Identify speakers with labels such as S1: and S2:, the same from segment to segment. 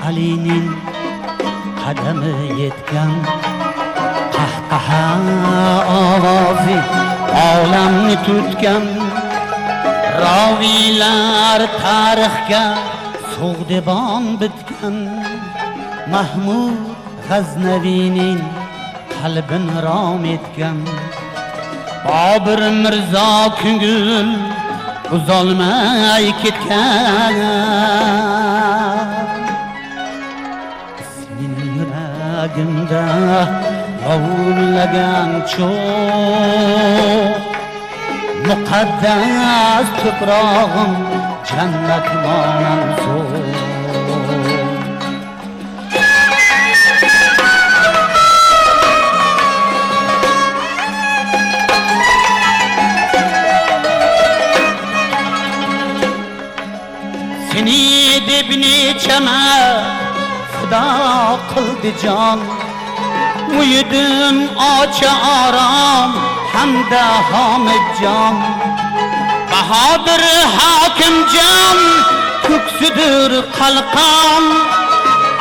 S1: Alining qadami yetgan, qahqaha ovozi olamni tutgan. Roviylar tarixga So'g'dibon bitgan, Mahmud G'aznaviyning qalbini rom etgan. Bobur Mirzo ko'ngil buzolmay ketgan. Isming yuragimda lovullagan cho'g', muqaddas tuprog'im jannat monand so'g'. Seni deb nechama fido qildi jon, Muyiddin ocha arom hamda Homidjon. Bahodir Hokimjon ko'ksidir qalqon,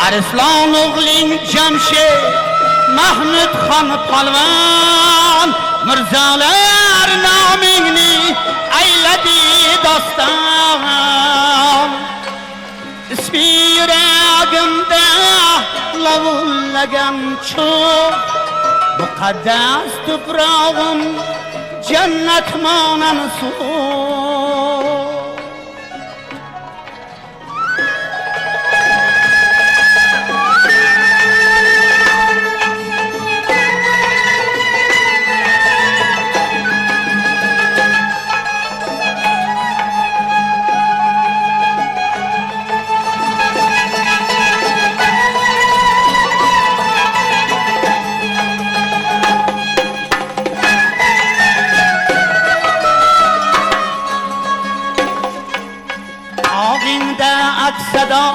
S1: Arslon o'g'ling Jamshid Mahmud xon polvon. Mirzolar nomingni ayladi doston. Ismi yuragimda lovullagan cho'g', muqaddas tuprog'im jannat monand suv. Aksado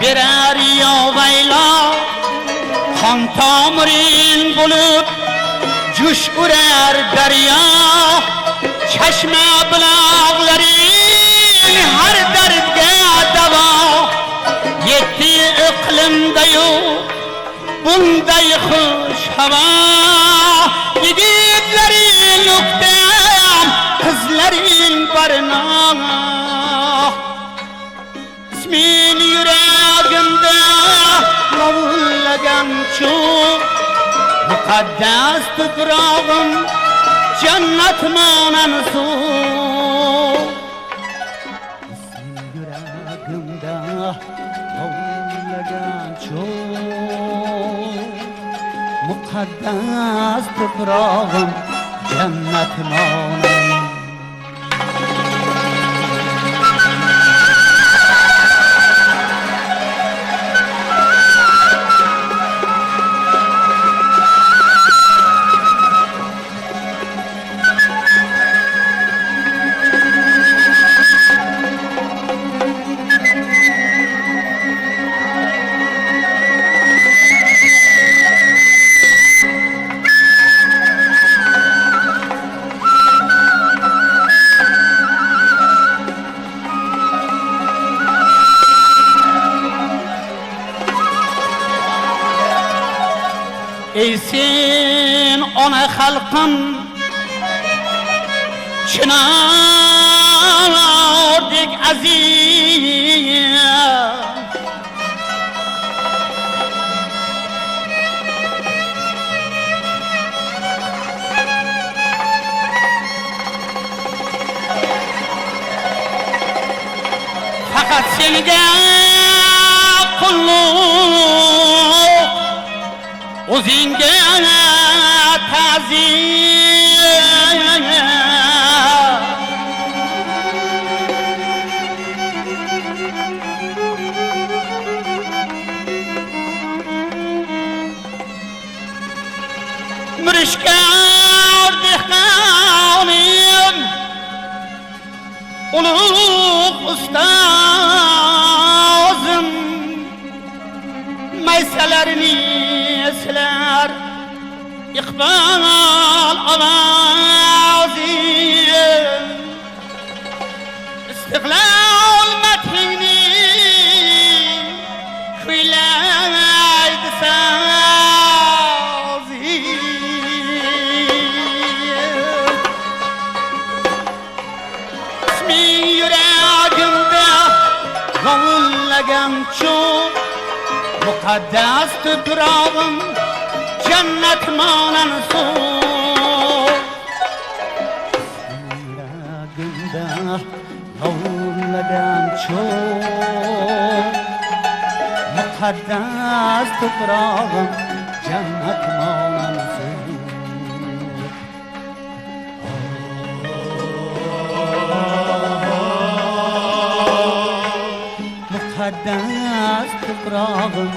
S1: berar yo vaylo, qon tomiring bo'lib jush urar daryo. Chashma buloqlaring har dardga davo, yetti iqlimda-yu bunday xush havo. Yigitlaring o'ktam, qizlaring barno. Ismin yuragimda lovullagan cho'g', muqaddas tuprog'im jannat monand suv. Ismin yuragimda lovullagan cho'g', muqaddas tuprog'im jannat monand. Ey sen ona xalqim, chinordek aziz, faqat senga qulluq, o'zingga ta'zim. Mirishkor dehqonim, ulug' ustozim, maysalarini eslar iqbol ovozi. Istiqlol madhingni Lollagan cho'g', muqaddas tuprog'im jannat monand suv. Yuragimda lollagan cho'g', muqaddas tuprog'im jannat monand suv. Muqaddas tuprog'im